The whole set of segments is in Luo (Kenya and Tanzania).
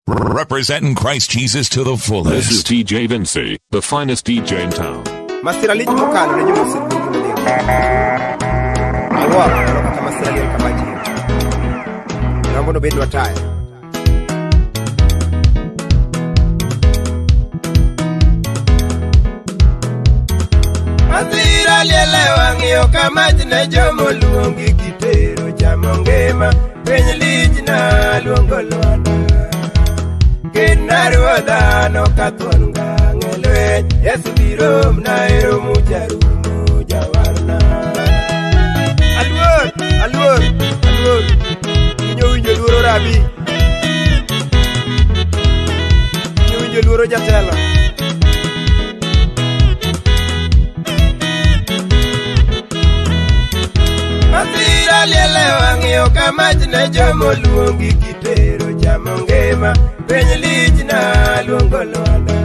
Representing Christ Jesus to the This is fullest. DJ Vincy, the finest DJ in town. Masira lich mokalo ne jomoseluongi modhiambo. Awuoro aneno kata masira liel kama chien. Rombo nobednwa taya. Masira liel e wang' yo ka mach ne jomoluongi kitero chamo ngima. Piny lich na luongo lwanda. Kena ruodha no kathuon ngang' e lweny. Yesu biro mna ero mucharumo jawarna. Aluor, aluor, aluor. Winyo winjo luoro rabi. Winyo winjo luoro jatelo. Masira liel e wang' yo ka mach ne jomoluongi kitero chamo ngima. Piny lich na luongo lwanda.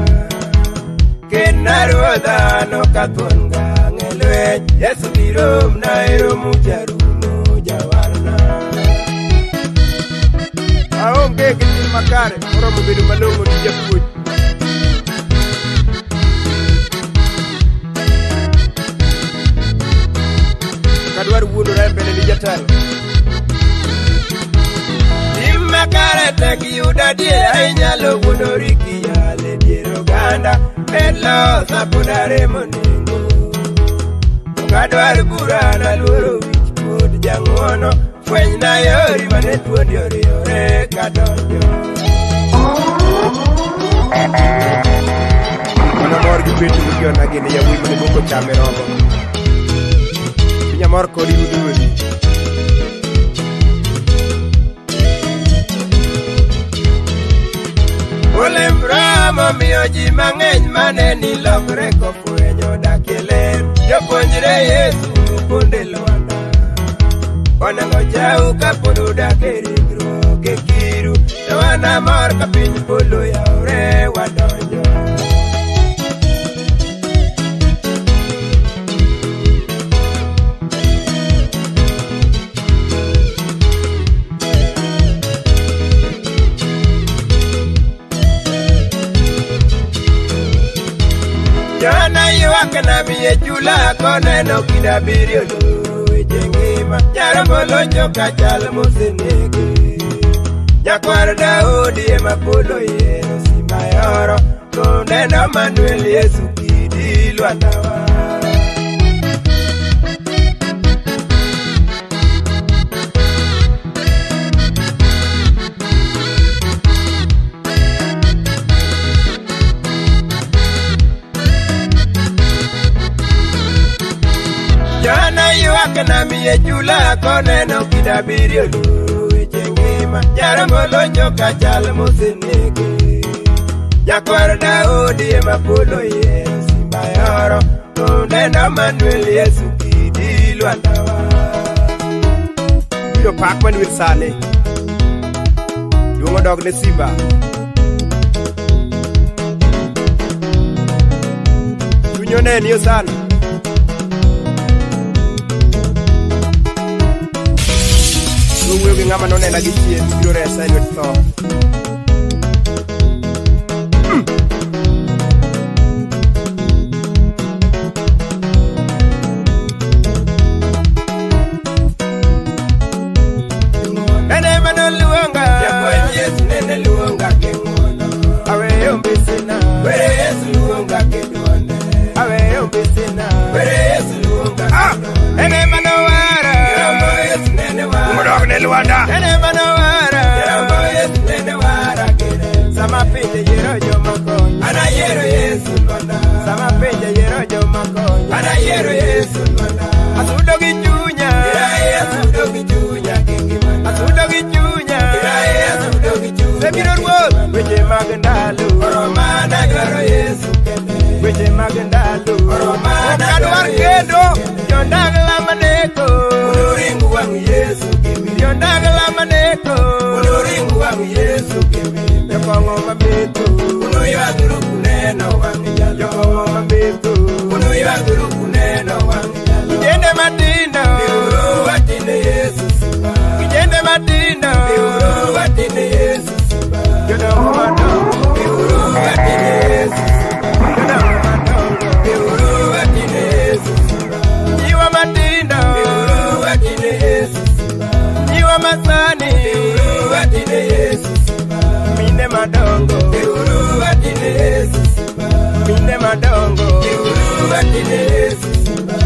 Kena ruodha no kathuon ngang' e lweny. Yesu biro mna ero mucharumo jawarna. Aonge gi tim makare moromo bedo malong'o ni japuonj. Ok adwar wuondora e mbele ni jatelo. Tim makare tek yudo adiera inyalo wuondori kiyale dier oganda. Med losa pod aremo nengo. Ok adwar bura naluoro wich kuot jang'uono. Fwenyna yori mane thuondi oriyore kadonjo. Mano mor gi Petro gi Johana gini yawuoyi mane boko cham e rogo. Chunya mor kodi ruodh ruodhi. Olemb Roho momiyo ji mang'eny mane ni lokre kofwenyo dak e ler. Jopuonjre Yesu moponde lwanda. Onego chau kapod udak e ringruok e kiru. To an amor ka piny polo yawre wadonjo. Johana ywak na miye chula koneno kido abiriyo loro weche ngima. Nyarombo locho ka chal mosenege. Nyakwar Daudi ema polo yiero simba yoro. Koneno Manuel Yesu kidi lwandawa. Johana ywak na miye chula koneno kido abiriyo loro weche ngima. Nyarombo locho ka chal mosenege. Nyakwar Daudi ema polo yiero simba yoro. Koneno Manuel Yesu kidi lwandawa. Biro pak Manuel sani. Duong' odog ne simba. Chuny oneni Osana. Nowuoyo gi ng'ama nonena gi chien biro resa e lwet tho. Nene manoluonga. Japuonj Yesu nene luonga gi ng'wono. Aweyo mbesena. Were Yesu luonga gi dwonde. Aweyo mbesena. Were Yesu luonga gi dwonde. Nene manowara. Jambo Yesu nene wara. Modog ne lwanda. Nene manowara. Jambo Yesu nene wara gire. Sama pinje yiero joma konyo. An ayiero Yesu lwanda. Sama pinje yiero joma konyo. An ayiero Yesu lwanda. Asudo gi chunya. Irae asudo gi chunya gi ngimana. Asudo gi chunya. Irae asudo gi chunya. Sebiro ruoth weche mag ndalo. Oromana dwaro Yesu kende. Weche mag ndalo. Oromana ok adwar kendo. Jondagla maneko. Unuring wang' Yesu gi mirima. Jondagla maneko. Unuring wang' Yesu gi mirima. Jokong'o mametho. Unuywagru kuneno wang' jalo. Jokong'o mametho. Unuywagru kuneno wang' jalo. Kijende matindo. Biuru watine Yesu simba. Kijende matindo. Biuru watine Yesu simba. Jodongo madongo, Jiuru watine Yesu simba. Mine madongo, Jiuru watine Yesu simba.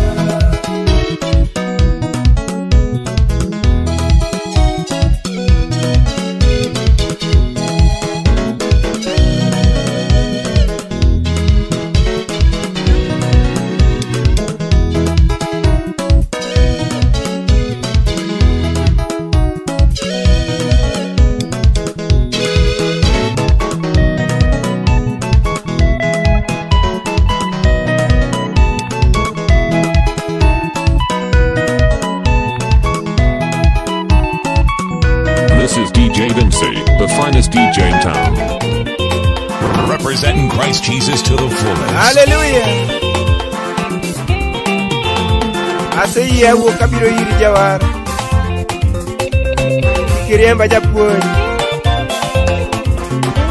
This is DJ Vinci, the finest DJ in town. Representing Christ Jesus to the fullest. Haleluya. Aseyie awuok abiro iri jawar. Kik iriemba japuonj.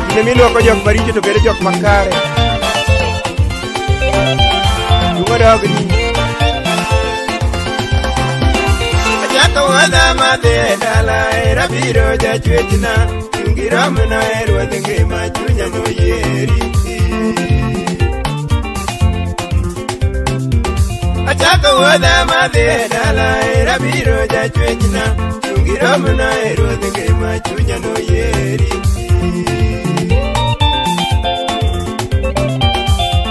Kinde miluoko jok maricho to bedo jok makare. Chung odogni. Achako wuodha madhi e dala era biro jachwechna. Chungi romna e ruodh ngima chunya noyieri. Achako wuodha madhi e dala era biro jachwechna. Chungi romna e ruodh ngima chunya noyieri.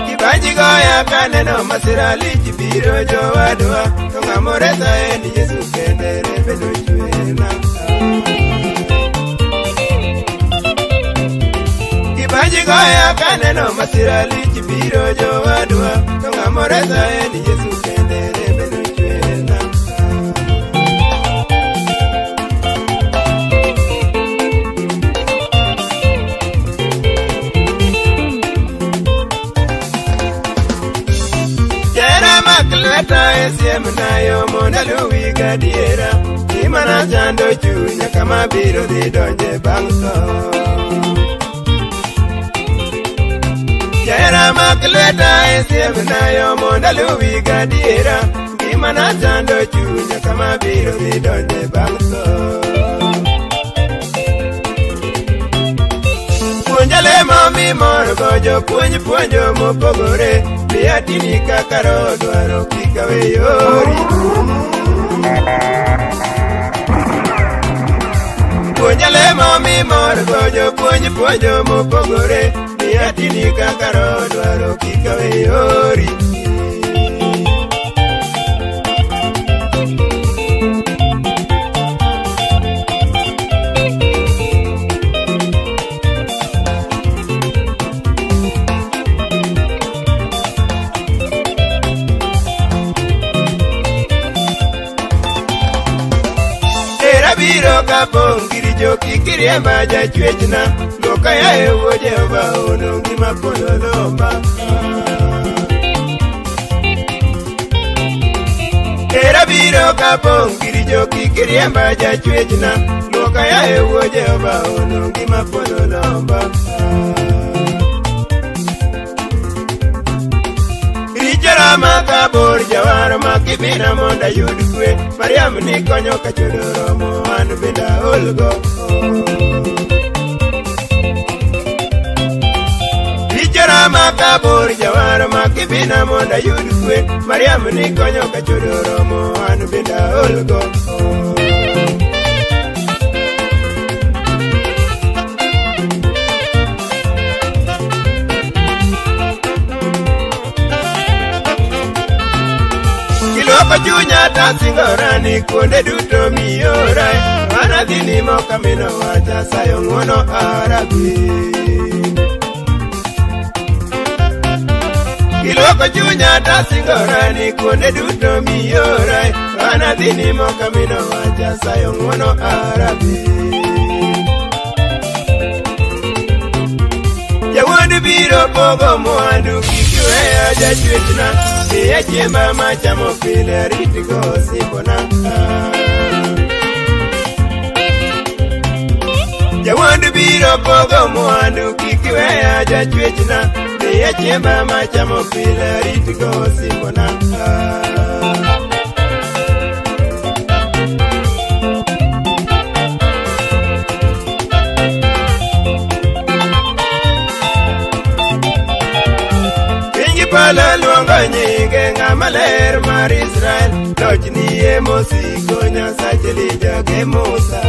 Kibaji goya kaneno masira lich biro jowadwa. To ng'ama oresa en Yesu kende rembe nochwerna. Kibaji goya kaneno masira lich biro jowadwa. To ng'ama oresa en Yesu kende rembe nochwerna. Jera mak lweta e siemna yo mondo aluwi gadiera. Gimana chando chunya kama biro dhi donje bang' tho. Jera mak lweta e siemna yo mondo aluwi gadiera. Gimana chando chunya kama biro dhi donje bang' tho. Puonja lemo mimorgo jopuonj puonjo mopogore. Miya tini kaka roho dwaro kik awe yori. Puonja lemo mimorgo jopuonj puonjo mopogore. Miya tini kaka roho dwaro kik awe yori. Era biro kapong' gi richo kik iriemba jachwechna. Luoka yaye wuo Jehova ono ngima polo lomba. Era biro kapong' gi richo kik iriemba jachwechna. Luoka yaye wuo Jehova ono ngima polo lomba. Richo rama kabor jawar makibina mondo ayud kwe. Mariam ni konyo ka chodo romo an bende aolgo. Richo rama kabor jawar makibina mondo ayud kwe. Mariam ni konyo ka chodo romo an bende aolgo. Kilwoko chunya tasingora ni kuonde duto miora. An adhi nimo kamino wacha sayo ng'uono arabi. Kilwoko chunya tasingora ni kuonde duto miora. An adhi nimo kamino wacha sayo ng'uono arabi. Jawuond biro pogo mwandu kik iweya jachwechna. Miya chiemba machamo pile aritgo osimbona. Jawuond biro pogo mwandu kik iweya jachwechna. Miya chiemba machamo pile aritgo osimbona. polo luongo nyinge ng'ama ler mar Israel. Lochni e mosiko Nyasach Elija gi Musa.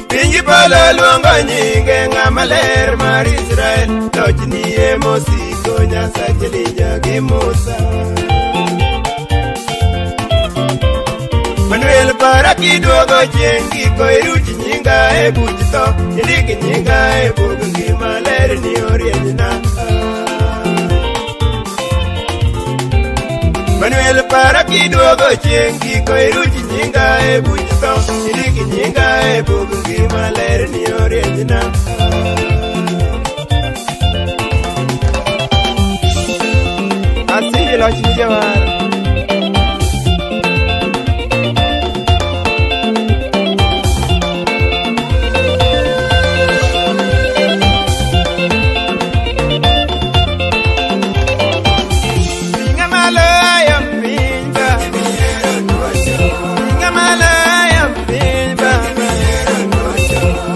Piny gi polo luongo nyinge ng'ama ler mar Israel. Lochni e mosiko Nyasach Elija gi Musa. Manuel para kiduogo chieng' giko iruch nyinga e buch tho indik nyinga e bug ngima ler ni orienyna. Manuel para kiduogo chieng' giko iruch nyinga e buch tho indik nyinga e bug ngima ler ni orienyna. Asije loch ni jawar. Ting'a malo ayom piny ba. Ting'a malo ayom piny ba.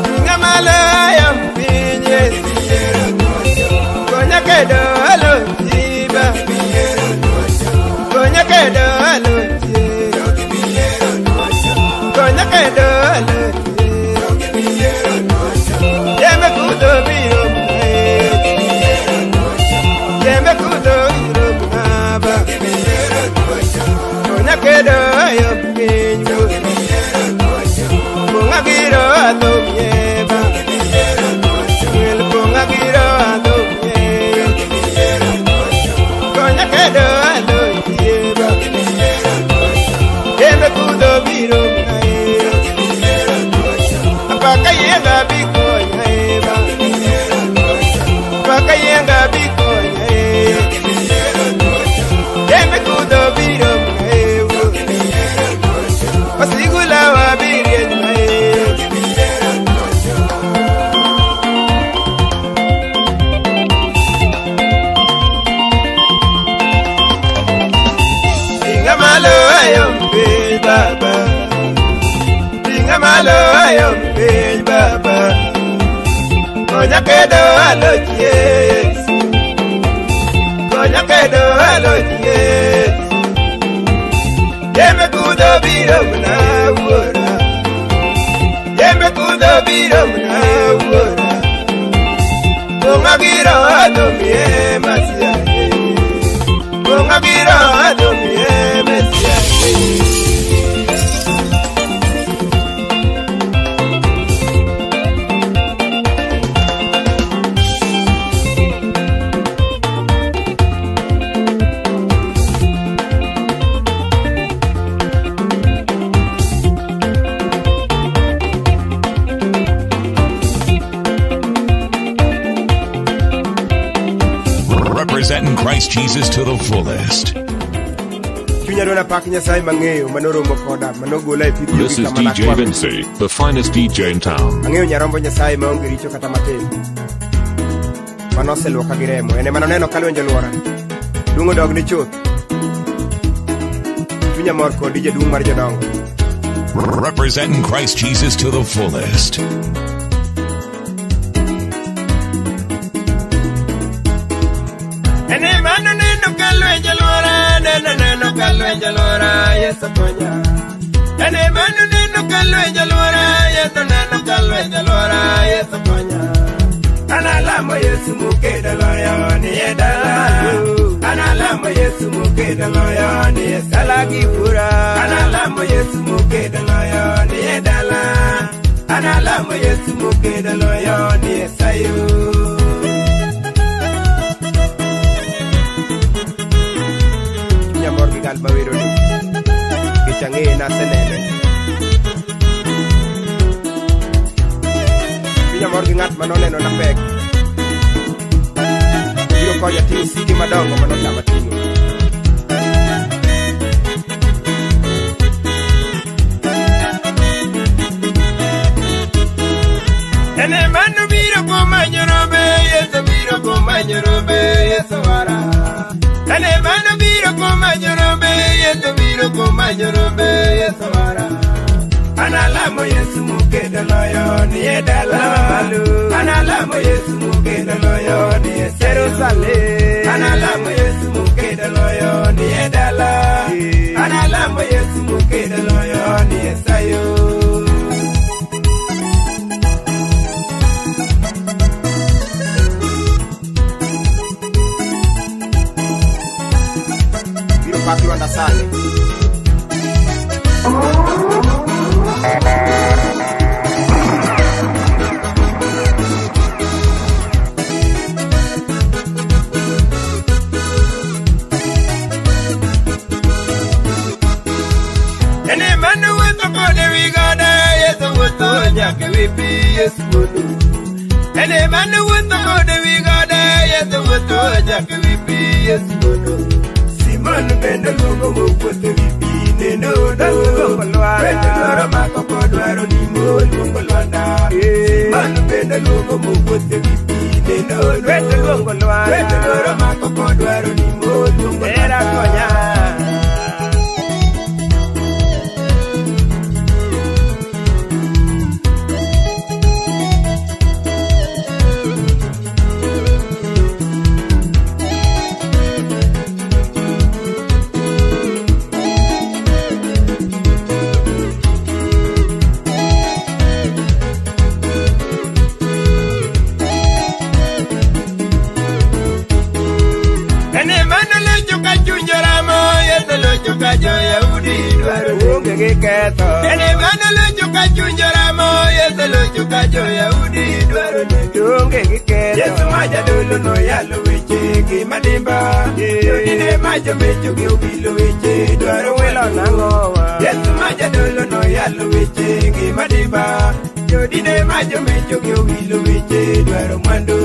Ting'a malo ayom piny Yesu. Konya kedo alochi ba. Konya kedo alochi. Konya kedo alochi. Yembe kudho biro mna. Yembe kudho biro mna ba. Konya kedo ayom piny wo. Konga giro adhom ye ba. Wel konga giro adhom ye. Konya kedo alochi ye ba. Yembe kudho biro mna ye. Apaka yenga bikonya ye ba. Apaka yenga bikonya ye. Yembe kudho biro mna ye wo. Wasigula wabirieny na ye. Ting'a malo ayom piny baba. Ting'a malo ayom piny baba. Konya kedo alochi Yesu. Konya kedo alochi Yesu. Yembe kudho biro mna wuora. Yembe kudho biro mna wuora. Konga giro adhom ye Masia ye. Konga giro adhom ye Mesia ye. Representing Christ Jesus to the fullest. Chunya dwona pak Nyasaye mang'eyo manoromo koda manogola e pith This yugi is kama DJ nakwame. Vinci, the finest DJ in town. Ang'eyo nyarombo Nyasaye maonge richo kata matin. Manoseluoka gi remo. En ema noneno ka lwenje olwora. Duong' odogne chuth. Chunya mor kodi jaduong' mar jodongo. Representing Christ Jesus to the fullest. Ene mano neno ka lwenje olwora, neno neno ka lwenje olwora, Yesu konya. Ene mano neno ka lwenje olwora, Yesu neno ka lwenje olwora, Yesu konya. Analamo Yesu mukedo loyo ni e dala. Analamo Yesu mukedo loyo ni e sala gi bura. Analamo Yesu mukedo loyo ni e dala. Analamo Yesu mukedo loyo ni e sayo. Chunya mor gi gal maweroni. Nikech ang'eye nasenene. Chunya mor gi ng'at manoneno na pek. Biro konya ting'o sike madongo manotama ting'o. Ene mano biro komanyo rombe, Yesu biro komanyo rombe, Yesu wara. Ene mano biro komanyo rombe, Yesu biro komanyo rombe, Yesu wara. Analamo Yesu mukedo loyo ni e dala. Analamo Yesu mukedo lale. Analamo Yesu mukedo loyo ni e dala. Analamo Yesu mukedo loyo ni e sayo. Biro pak Lwanda sani. Ene mane wuotho kode wi gode, Yesu wuotho nyaka ewi pi, Yesu wuotho. Ene mane wuotho kode wi gode, Yesu wuotho nyaka ewi pi, Yesu wuotho. Simon bende luongo mowuotho ewi pi, neno odo. Bende luoro mako kodwaro nimo, luongo Lwanda. Simon bende luongo mowuotho ewi pi, neno odo. Bende luongo Lwanda. Bende luoro mako kodwaro nimo, luongo Era Lwanda. konya. Ene mane locho ka chunje ramo, Yesu locho ka jo-Yahudi dwaro Onge gi ketho. Ene mane locho ka chunje ramo, Yesu locho ka jo-Yahudi dwaro nege. Onge gi ketho. Yesu ma jadolo noyalo weche gi madimba. Jodine ma jomecho gi obilo weche dwaro Welo welo nang'owa. Yesu ma jadolo noyalo weche gi madimba. Jodine ma jomecho gi obilo weche dwaro mwandu.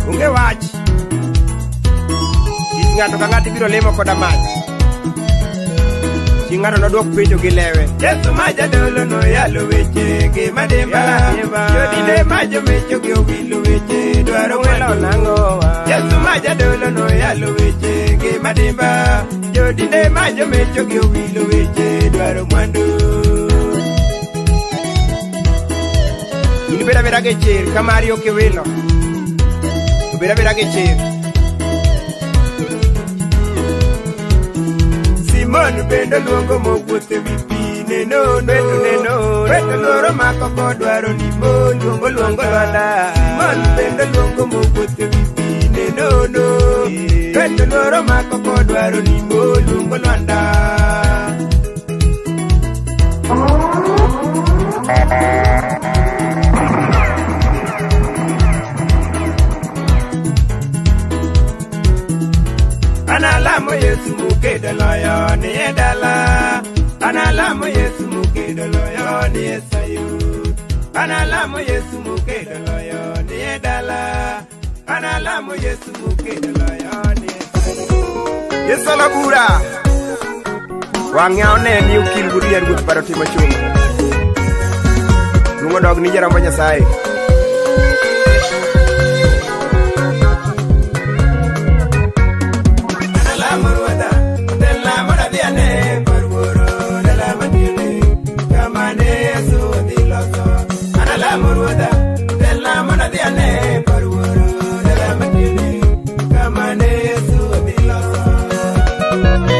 Onge wach. Kit ng'ato ka ng'ato ibiro limo koda mach. Chi ng'ato nodwok penjo gi lewe. Yesu ma jadolo noyalo weche gi madimba. Yalo Jodine ma jomecho gi obilo weche dwaro Welo mwandu. nang'owa. Yesu ma jadolo noyalo weche gi madimba. Jodine ma jomecho gi obilo weche dwaro mwandu. In bed abeda gi chir ka mari ok iwilo. To bed abeda gi chir. Simon bende luongo mowuotho ewi pi neno Bende neno Bende luoro mako kodwaro nimo luongo Luongo Lwanda. Simon bende luongo mowuotho ewi pi neno Bende luoro mako kodwaro nimo luongo Lwanda. Analamo Yesu mukedo loyo ni e dala. Analamo Yesu mukedo loyo ni e Sayun. Analamo Yesu mukedo loyo ni e dala. Analamo Yesu mukedo loyo ni e Sayun. Yesu olo bura. Wang'e one ni okil wuod nyaruoth bado timo chuma. Luongo dog ni jarombo Nyasaye. Analamo ruodha, delamo nadhi ane par wuoro, dala matiende, kama ne Yesu odhi loso. Analamo ruodha, delamo nadhi ane par wuoro, dala matiende, kama ne Yesu odhi loso.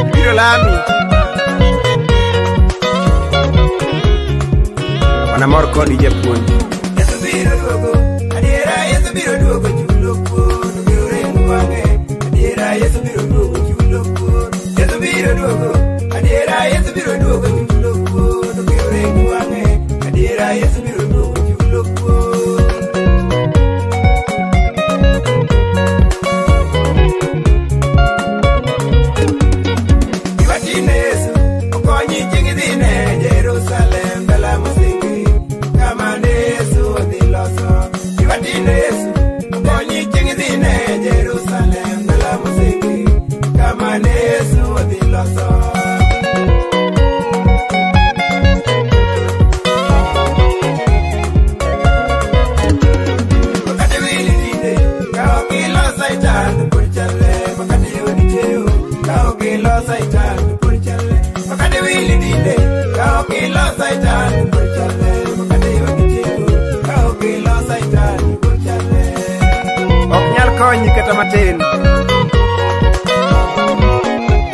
Ibiro lami. Wanamor kodi japuonj. Yesu biro duogo, adiera Yesu biro duogo chulo kuor, biro rengo wang'e. Adiera Yesu biro duogo chulo kuor. Yesu biro duogo, adiera Yesu biro duogo chulo kuor, biro rengo wang'e. Adiera Yesu biro duogo chulo kuor. Iwachne Yesu, okonyi chieng' idhine Jerusalem dala mosingi, kama ne Yesu odhi loso. Iwachne Yesu, okonyi chieng' matin.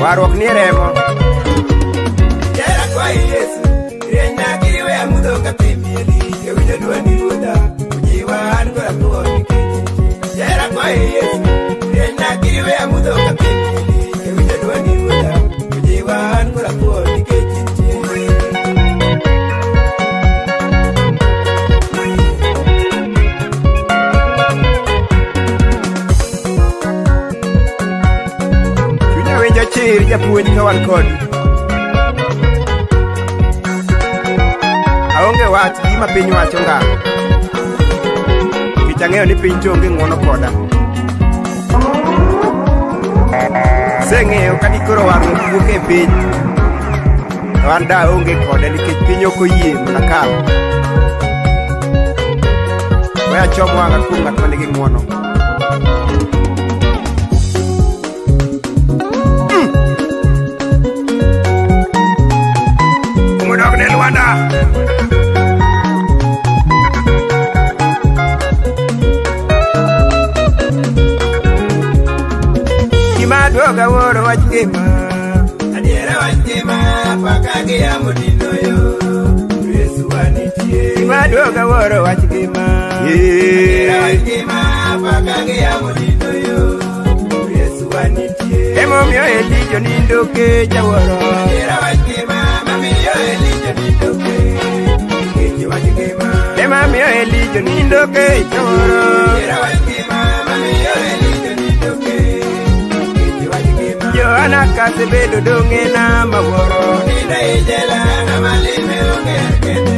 Warruok nie remo. Jera kwayi Yesu, rienya kiriwe amudho ka pi mieli, ewinjo dwondi Ruodha, ojiwa an kod apuo nikech nitie. Jera kwayi Yesu, rienya kiriwe amudho ka pi mieli, ewinjo dwondi Ruodha, ojiwa an kod apuo nikech nitie. Chunya winjo chir japuonj ka wan kodi. Aonge wach gima piny wacho ngang'. Nikech ang'eyo ni piny to onge ng'uono koda. Aseng'eyo ka dikoro warruok wuok e piny. To an da aonge kode nikech piny ok oyie mondo akaw. We achom wang'a kuom ng'at ma nigi ng'uono. Kumodok ne Lwanda. Gima duoga wuoro wach ngima. Adiera wach ngima, paka gi yamo dino yo, Yesu wanitie. Gima duoga wuoro wach ngima. Adiera wach ngima, paka gi yamo dino yo, Yesu wanitie. Emomiyo Elija nindo kech awuoro. Adiera wach ngima, mamiyo Elija nindo kech, nikech wach ngima. Emomiyo Elija nindo kech awuoro. Adiera wach ngima, mamiyo Elija nindo kech, nikech wach ngima. Johana kasebedo dong'e na mawuoro. Nindo e jela, ng'ama lime onge kende,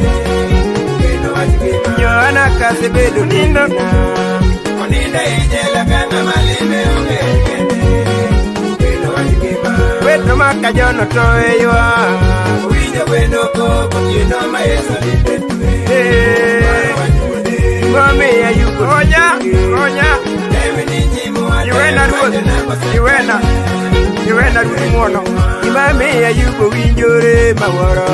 kendo wach ngima. Johana kasebedo nindo na. Onindo e jela ka ng'ama lime onge kende, kendo wach ngima. Wetno maka jono to e ywa. Owinjo gweno kok otieno ma Yesu ninde twe. Gimomiyo Ayubu konya, konya. Iwena ruoth, iwena, iwena ruoth ng'uono. Gimomiyo Ayubu winjore mawuoro.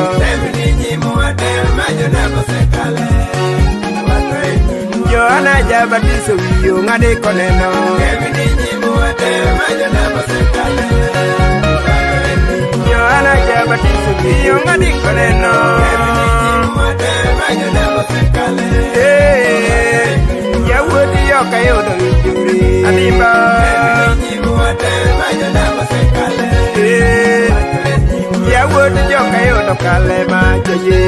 Johana Jabatiso wiye ong'adi koneno. Johana Jabatiso wiye ong'adi koneno. Eh, yawuoti ok ayudo winjore. Adimba. Eh, yawuoti jok ayudo kale ma joyie.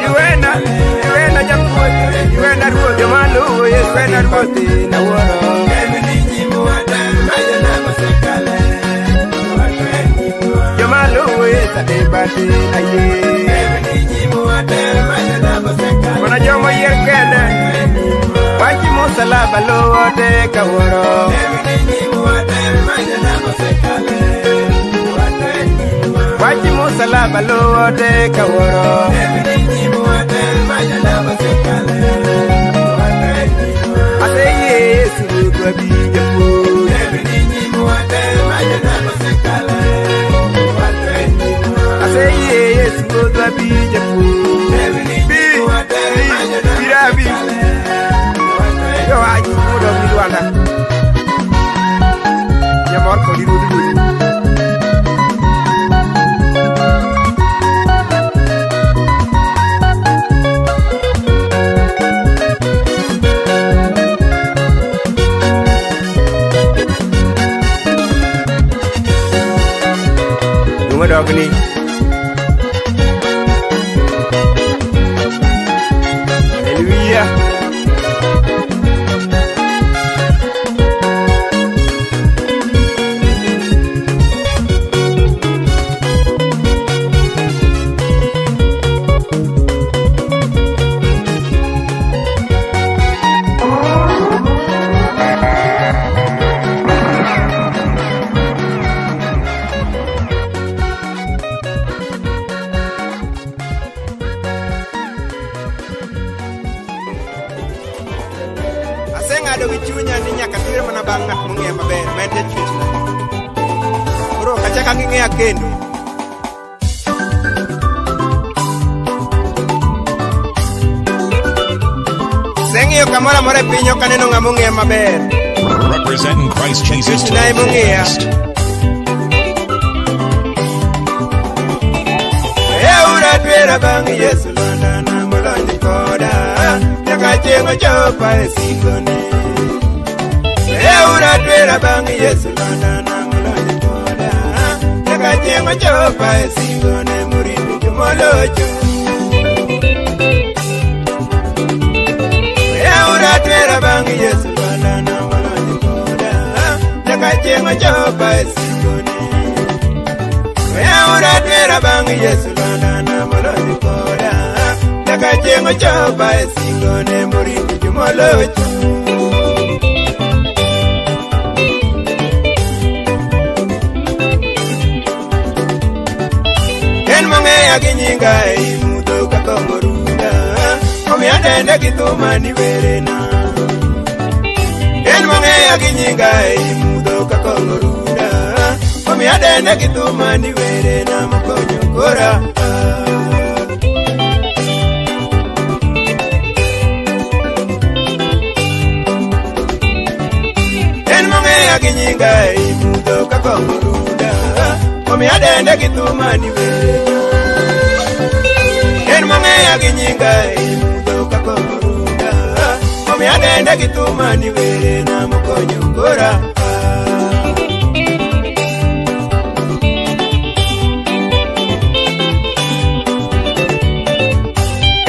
Iwena, iwena japuonj, iwena ruoth, joma luwo Yesu, iwena ruoth nawuoro. Joma luwo Yesu adimba tin ayie. Mana joma oyier kende, wach musalaba luwo te kawuoro. Wach musalaba luwo te kawuoro. Aseyie Yesu ruoth wabi japuonj. Aseyie Yesu ruoth wabi japuonj. Bi, bi, birabi. Jowach modong' gi Lwanda. Nyamor kodi ruodh ruodhi. Dong'odogni. Hallelujah. Aseng'ado gi chunya ni nyaka twer mana bang' ng'at mong'eya maber, ma en jachwechna. Koro ok achak ang'ing'eya kendo. Aseng'iyo kamoro amora e piny ok aneno ng'ama ong'eya maber. Representing Christ Jesus to Na the emong'eya. fullest. Eura twera bang' Yesu lwandana molony koda nyaka chieng' ochopa e sikone. Eura twera bang' Yesu lwandana molony koda nyaka chieng' ochopa e sikone morito jomolocho. Eura twera bang' Yesu lwandana molony koda nyaka chieng' ochopa e sikone. Eura twera bang' Yesu lwandana molony koda nyaka chieng' ochopa e sikone morito jomolocho. En mong'eya gi nyinga ei mudho ka kong'o runda omiyo adende gi thuma ni werena. En mong'eya gi nyinga ei mudho ka kong'o runda omiyo adende gi thuma ni werena mokonyo kora. En mong'eya gi nyinga ei mudho ka kong'o runda omiyo adende gi thuma ni werena. En mong'eya gi nyinga ei mudho ka kong'o runda omiyo adende gi thuma ni werena mokonyo kora.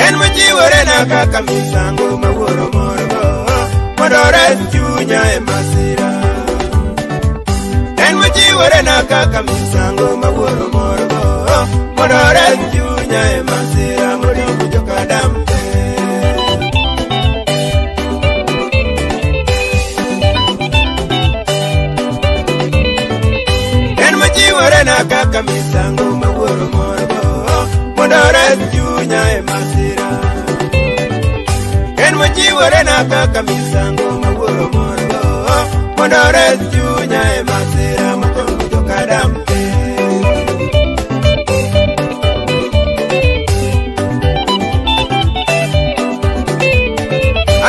En mochiworena kaka misango ma wuoro morgo mondo ores chunya e masira. En mochiworena kaka misango ma wuoro morgo mondo ores chunya e masira moringo jokadam te. En mochiworena kaka misango ma wuoro morgo mondo ores chunya e masira. En mochiworena kaka misango ma wuoro morgo mondo ores chunya e masira mokwongo jokadam te.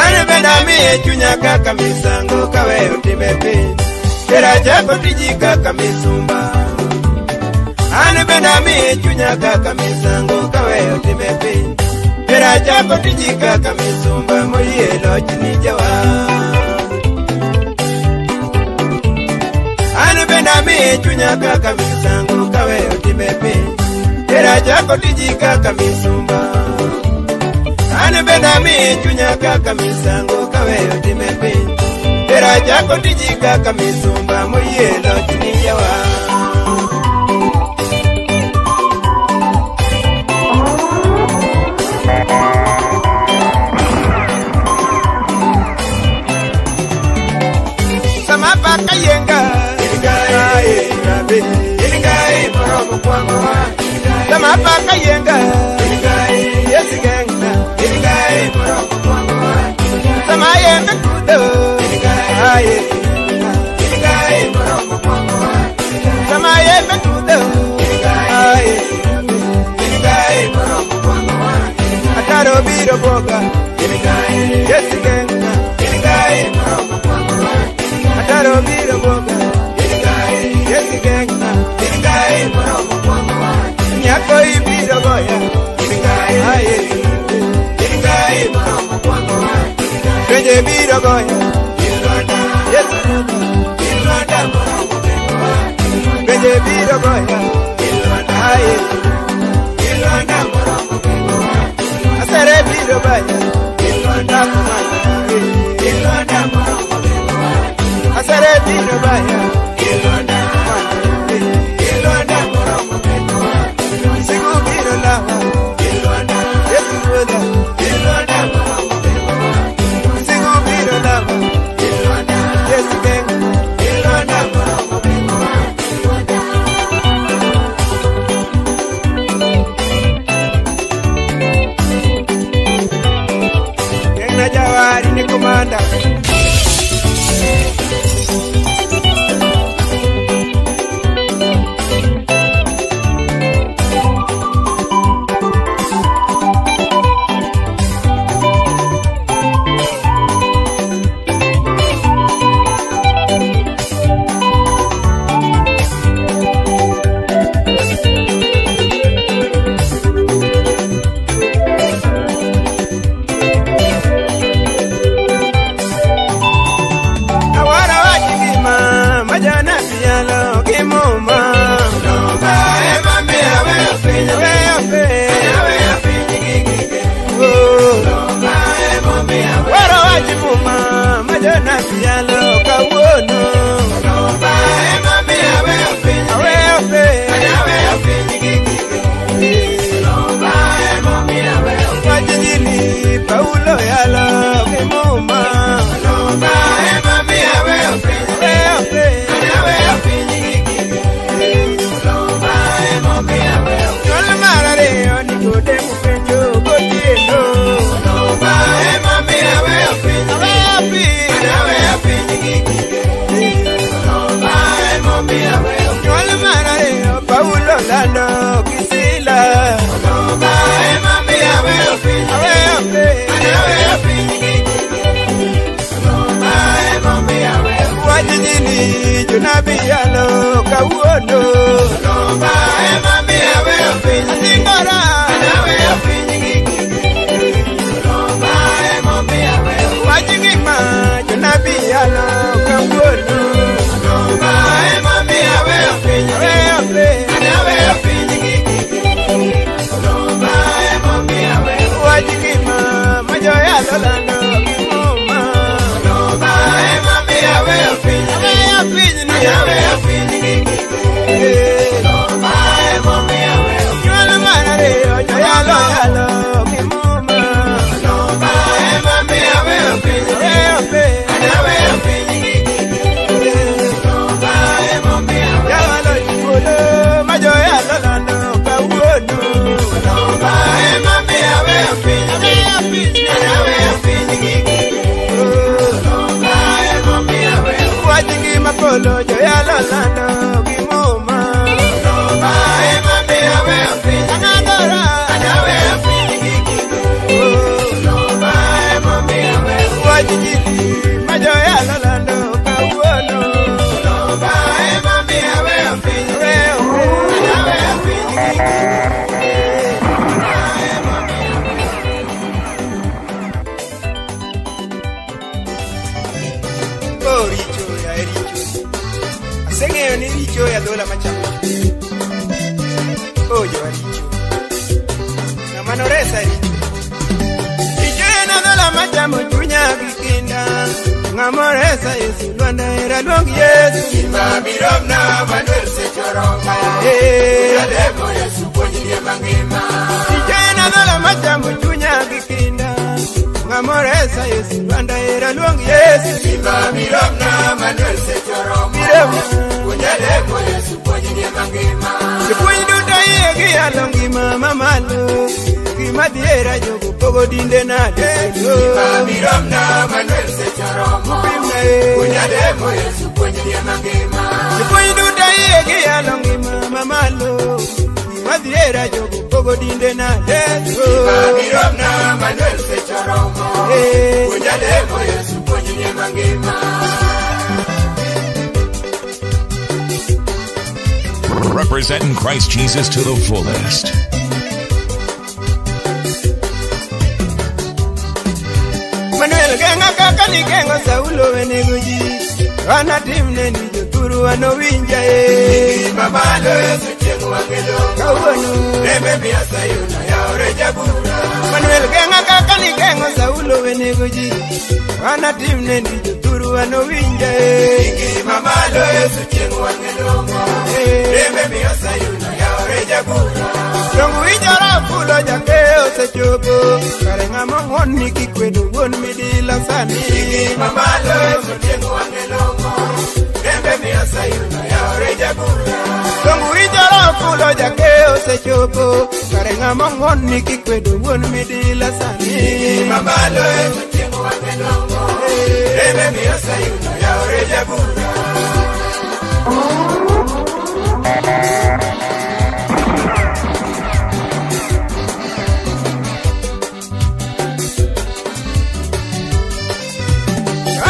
An bende amiye chunya kaka misango kaweyo timbe piny tera chako tiji kaka misumba. An bende amiye chunya kaka misango kaweyo timbe piny tera chako tiji kaka misumba moyie lochni jawa. An bende amiye chunya kaka misango kaweyo timbe piny tera chako tiji kaka misumba. An bende amiye chunya kaka misango kaweyo timbe piny tera chako tiji kaka misumba moyie lochni jawa. Sama paka yenga Sama paka yenga Yesu genga Sama yenga kudo Sama yenga kudo Ataro biro boga Yesu genga Ataro biro boga Yesu genga Nyako ibiro goya Penje biro goya Yesu Penje biro goya Asere biro baya Asere biro baya Sigu biro lawa Yesu ruodha Sigu biro lawa Yesu genga Gengna jawari ni komanda. Jonabi yalo kawuono. Olomba ema miyo aweyo piny. Aweyo piny. An aweyo piny gi gige. Olomba ema miyo aweyo piny. Wach Injili Paulo yalo gi Muma. Olomba ema miyo aweyo piny. Aweyo piny. An aweyo piny gi gige. Olomba ema miyo aweyo piny. Nyuol mar ariyo Nikodemo penjo gotieno. Olomba ema miyo aweyo piny. Aweyo piny. An aweyo piny gi gige. Olomba ema miyo aweyo piny. Nyuol mar ariyo Paulo lando gi Sila. Olomba ema miyo aweyo piny. Aweyo piny. An aweyo piny gi gige. Olomba ema miyo aweyo piny. Wach Injili jonabi yalo kawuono. Olomba ema miyo aweyo piny. Asingora. An aweyo piny gi gige. Olomba ema miyo aweyo piny. Wach ngima jonabi yalo kawuono. Olomba ema miyo aweyo piny. Aweyo piny. An aweyo piny gi gige. Olomba ema miyo aweyo piny. Wach ngima ma joyalo lando gi Muma. Olomba ema miyo aweyo piny. Aweyo piny ni. An aweyo piny gi gige. Olomba ema miyo aweyo piny. Nyuol mar ariyo joyalo yalo gi Muma. Olomba ema miyo aweyo piny. Aweyo piny. An aweyo piny gi gige. Olomba ema miyo aweyo piny. Jawalo jipolo ma joyalo lando kawuono. Olomba ema miyo aweyo piny. Aweyo piny ni. An aweyo piny gi gige. Olomba ema miyo aweyo piny. Wach ngima polo joyalo lando gi Muma. Olomba ema miyo aweyo piny. Ang'adora. An aweyo piny gi gige. Olomba ema miyo aweyo piny. Wach Injili ma joyalo lando kawuono. Olomba ema miyo aweyo piny. Aweyo piny. An aweyo piny gi gige. Oh, richo ya richo. Aseng'eyo ni richo ya dhola machamo chuny. Oh, jowa richo. Ng'ama noresa richo. Richo en adhola machamo chunya gi kinda. Ng'ama oresa Yesu lwanda era luong Yesu. Gima biromna Manuel seche romo. Eh. Jalemo Yesu puonjnie mangima. Richo en adhola machamo chunya gi kinda. Ng'ama oresa Yesu lwanda era luong Yesu. Gima biromna Manuel seche romo. Biromna. Jalemo Yesu puonjnie mangima. Jopuonj duto iye gi yalo ngima mamalo. Gima dhiera jogo pogo dinde nade. Gima biromna Manuel seche romo. Pimna e. Jalemo Yesu puonjnie mangima. Jopuonj duto iye gi yalo ngima mamalo. Gima dhiera jogo pogo dinde nade. Gima biromna Manuel seche romo. Eh. Jalemo Yesu puonjnie mangima. Representing Christ Jesus to the fullest. Manuel geng'a kaka nigeng'o Saulo wenego ji. An atimne ni jothuru an owinja e. Gima malo Yesu chieng' wang'elo. Kawuono. Rembe miyo Sayun oyawre jabura. Manuel geng'a kaka nigeng'o Saulo wenego ji. An atimne ni jothuru an owinja e. Gima malo Yesu chieng' wang'elo. Rembe miyo Sayun oyawre jabura. Dongo winjora fulo jake osechopo. Kare ng'ama ng'won ni kikwedo wuon midila sani. Gima malo Yesu chieng' wang'elo. Rembe miyo Sayun oyawre jabura. Dongo winjora fulo jake osechopo. Kare ng'ama ng'won ni kikwedo wuon midila sani. Gima malo Yesu chieng' wang'elo. Rembe miyo Sayun oyawre jabura.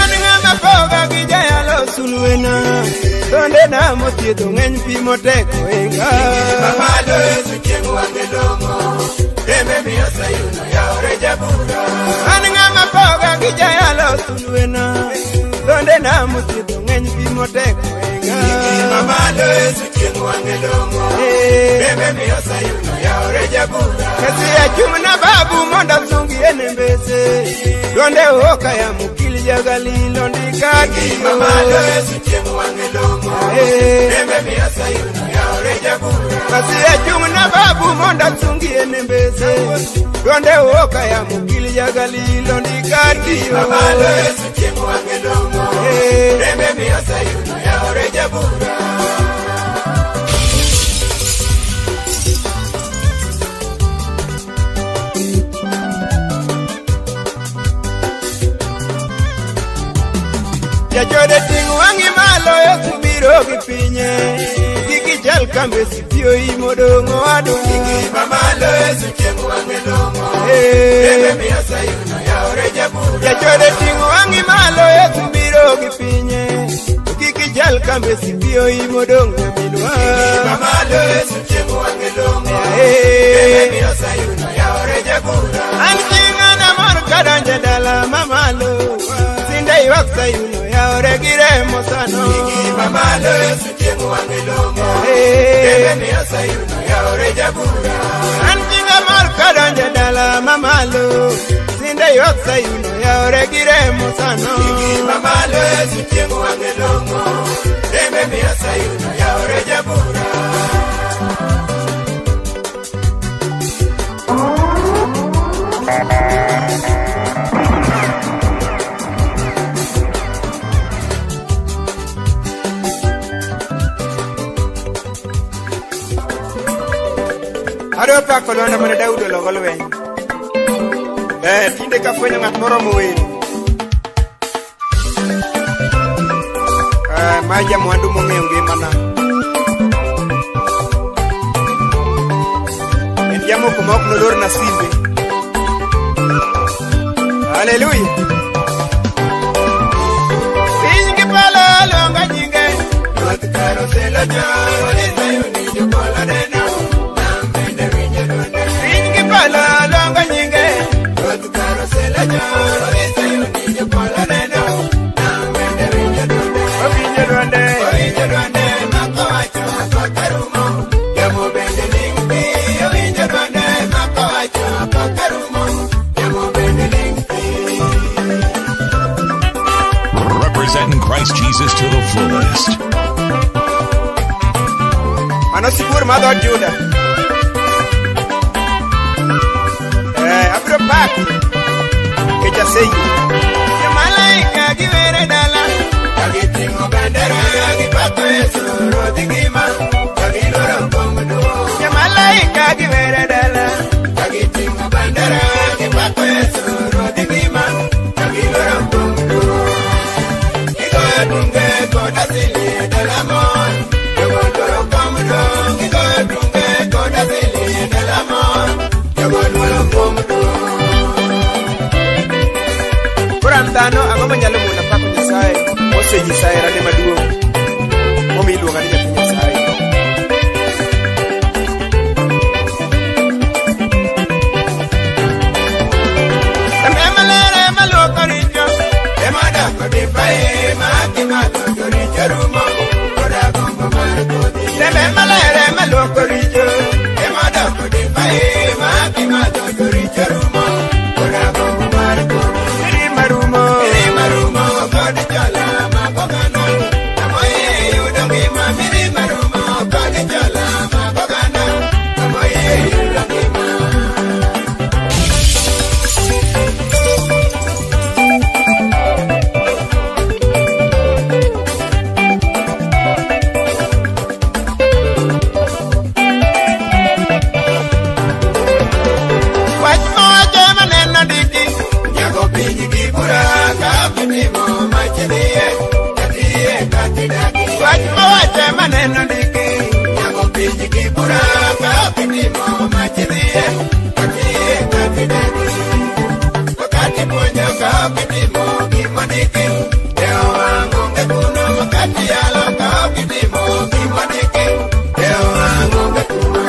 An ng'ama poga gi jayalo sulwena. Tonde na mothiedho ng'eny pi motek oinga. Gima malo Yesu chieng' wang'elo. Rembe miyo Sayun oyawre jabura. An ng'ama poga gi jayalo sulwena. Tonde na mothiedho ng'eny pi motek oinga. Gima malo Yesu chieng' wang'elo. Rembe miyo Sayun oyawre jabura. Kasi achumna babu mondo asungi ene mbese. Dwonde oka ya mukili jagalilo ndikati Mamalo Yesu chieng' wang'e long'o. Eh. Rembe miyo Sayun oyawore jabura. Basi achung' na babu mondo asungie ne mbese. Dwonde oka ya mukili jagalilo ndikati Mamalo Yesu chieng' wang'e long'o. Eh. Rembe miyo Sayun oyawore jabura. Jachode ting' wang'i malo Yesu biro gi pinye. Kik ichal kambe sipio imodong' owadu. Mamalo Yesu chieng' wang'e long'o. Eh. Rembe miyo Sayun oyawore jabura. Jachode ting' wang'i malo Yesu biro gi pinye. Kik ichal kambe sipio imodong' nyaminwa. Mamalo Yesu chieng' wang'e long'o. Eh. Rembe miyo Sayun oyawore jabura. An ching'ana mor kadonjo e dala mamalo. Sinde ywak Sayun oyawore gi remo sano. Mamalo Yesu chieng' wang'e long'o. Eh. Rembe miyo Sayun oyawore jabura. An chinga mor kadonjo e dala mamalo. Sinde ywak Sayun oyawore gi remo sano. Mamalo Yesu chieng' wang'e long'o. Rembe miyo Sayun oyawore jabura. Adwa pako lwanda mane Daudi ologo lweny. Tinde kafwenyo ng'at moromo wer. Ma jamwandu mong'eyo ngimana. En jamoko ma ok nolorna simbe. Haleluya. Piny gi polo luongo nyinge. Ruoth kar oselocho, odhi Sayun jopolo neno. Nam bende winjo dwonde. Piny gi polo luongo nyinge. Ruoth kar oselocho, odhi Sayun jopolo neno. Nam bende winjo dwonde. Owinjo dwonde. Owinjo dwonde ma kowacho koth rumo. Yamo bende ling' thi. Owinjo dwonde ma kowacho koth rumo. Yamo bende ling' thi. Representing Christ Jesus to the fullest. Mano sibuor mar dhood Juda. Abiro paki nikech aseyie. Jomalaika giwer e dala. Ka giting'o bendera gipako Yesu ruodh ngima. Ka giloro kom duong'. Jomalaika giwer e dala. Ka giting'o bendera gipako Yesu ruodh ngima. Ka giloro kom duong'. Gigoyo tunge kod asili e dala mor. Jogo luoro kom duong'. Gigoyo tunge kod asili e dala mor. Jogo luoro kom duong'. Koro an dhano ang'o manyalo mona pako Nyasaye mosenyisa herane maduong' momiyo iluonga ni nyathi Nyasaye. Rembe maler ema luoko richo. Ema doko divai ma kimadho to richo rumo. Koda gombo mar kodhi. Rembe maler ema luoko richo. Ema doko divai ma kimadho to richo rumo. Koda gombo mar kodhi. Mirima rumo. Mirima rumo kod chola mako gana. Amoye yudo ngima. Mirima rumo kod chola mako gana. Amoye yudo ngima. Wach mowacho ema neno ndiki. Nyago piny gi bura ka ok itimo mach dhiye. Katiye katidagi. Wach mowacho ema neno ndiki. Nyago piny gi bura ka ok itimo mach dhiye. Katiye katidagi. Wakati puonjo ka ok itimo gimondiki. Dewo wang' onge kuno. Wakati yalo ka ok itimo gimondiki. Dewo wang' onge kuno.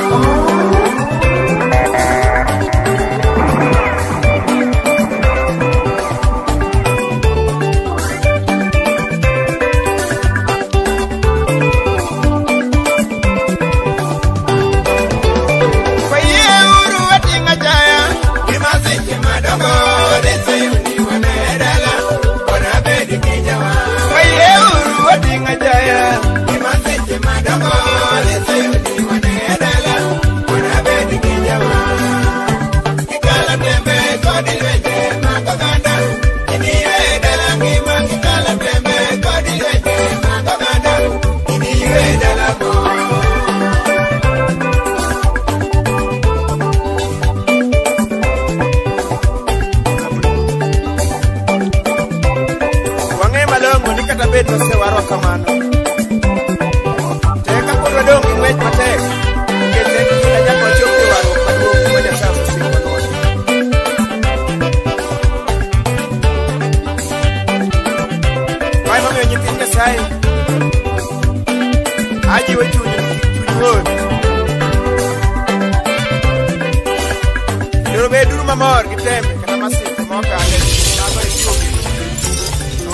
Koro beduru mamor gi tembe kata masiche mokale. Mago e chiwo geno.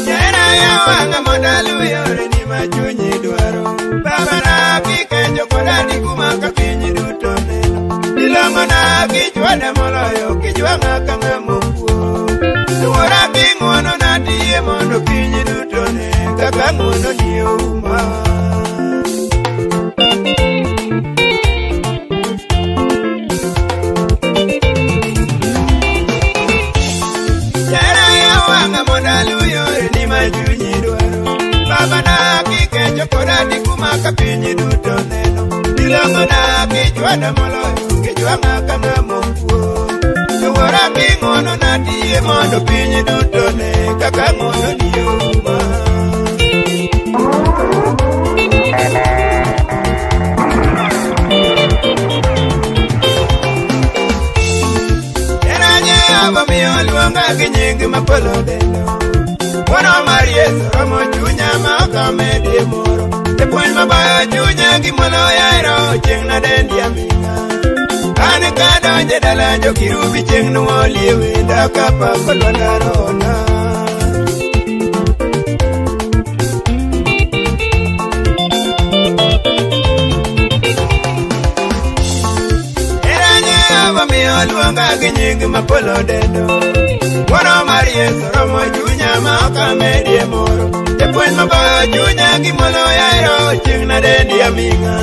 Jera ya wanga mondo aluw yoreni ma chunyi dwaro. Babana kikecho koda dikuma ka piny duto neno. Ilong'ona kichwada moloyo kijwang'a ka ng'ama okuo. Luora king'uonona tiyie mondo piny duto ne kaka ng'uononi ouma. Jera ya wanga mondo aluw yoreni ma chunyi dwaro. Babana kikecho koda dikuma ka piny duto neno. Ilong'ona kichwada moloyo kijwang'a ka ng'ama okuo. Luora king'uonona tiyie mondo piny duto ne kaka ng'uononi ouma. Hera Jehova miyo luonga gi nying ma polo dendo. Ng'wono mar Yesu romo chunya ma ok amedie moro. Japuonj mabayo chunya gi muolo yaero chieng' nadendi aming'a. An kadonjo e dala jokirubi chieng' nuolie wenda kapako lwanda rohona. Hera Jehova miyo luonga gi nying ma polo dendo. Ng'wono mar Yesu romo chunya ma ok amedie moro. Japuonj mabayo chunya gi muolo yaero chieng' nadendi aming'a.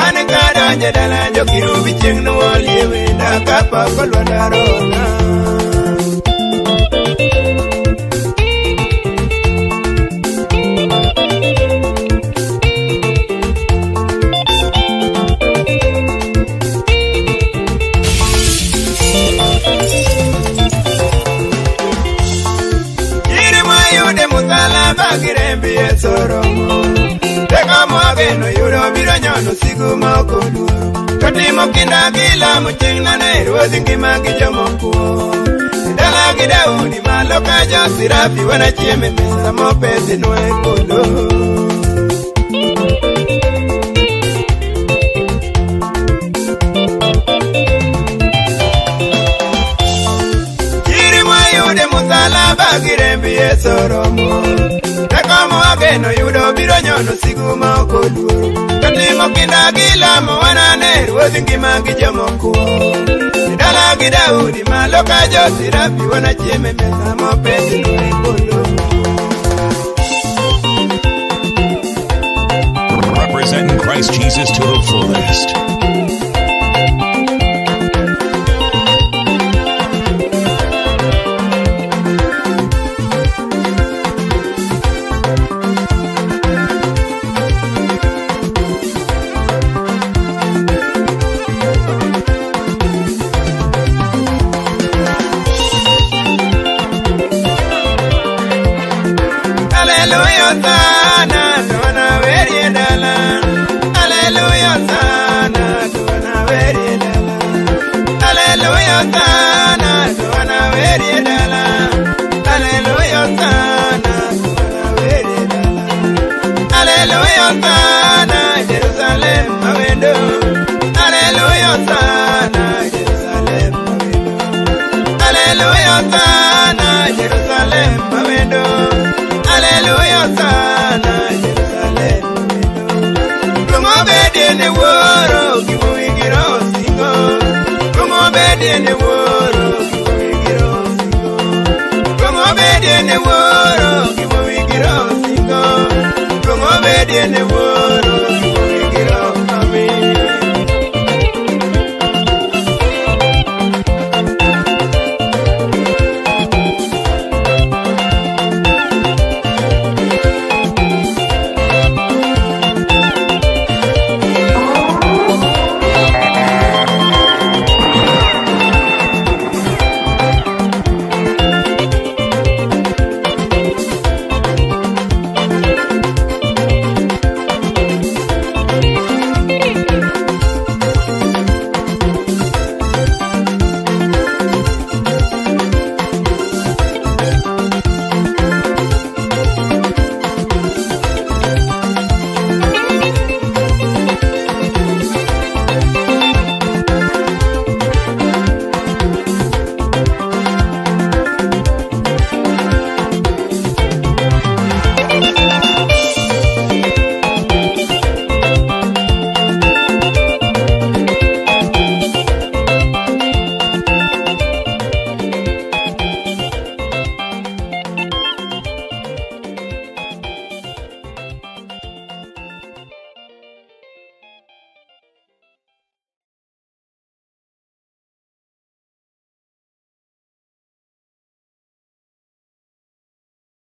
An kadonjo e dala jokirubi chieng' nuolie wenda kapako lwanda rohona. Iri mwayude musalaba gi remb Yesu oromo. Teko mwageno yudo biro nyono sigu ma ok oluoro. To timo kinda gi lamo chieng' nane ruodh ngima gi jomokuo. Dala gi Daudi malo ka jo-Serafi wanachiem e mesa mopedhinwa e polo. Chiri mwayude musalaba gi remb Yesu oromo. Teko mwageno yudo biro nyono sigu ma ok oluoro. To timo kinda gi lamo wanane ruodh ngima gi jomokuo. Dala gi Daudi malo ka jo-Serafi wanachiem e mesa mopedhinwa e polo. Representing Christ Jesus to the fullest. Hallelujah, sana, tuona werie dala. Hallelujah, sana, tuona werie dala. Hallelujah, sana, tuona werie dala. Hallelujah, sana, tuona werie dala. Hallelujah, sana, Jerusalem mawendo. Hallelujah, sana, Jerusalem mawendo. Hallelujah, sana, Jerusalem mawendo. Hallelujah, sana, Jerusalem mawendo. Rumo bedie ne wuoro, gimuwigiro singo. Rumo bedie ne wuoro, gimuwigiro singo. Rumo bedie ne wuoro, gimuwigiro singo. Rumo bedie ne wuoro.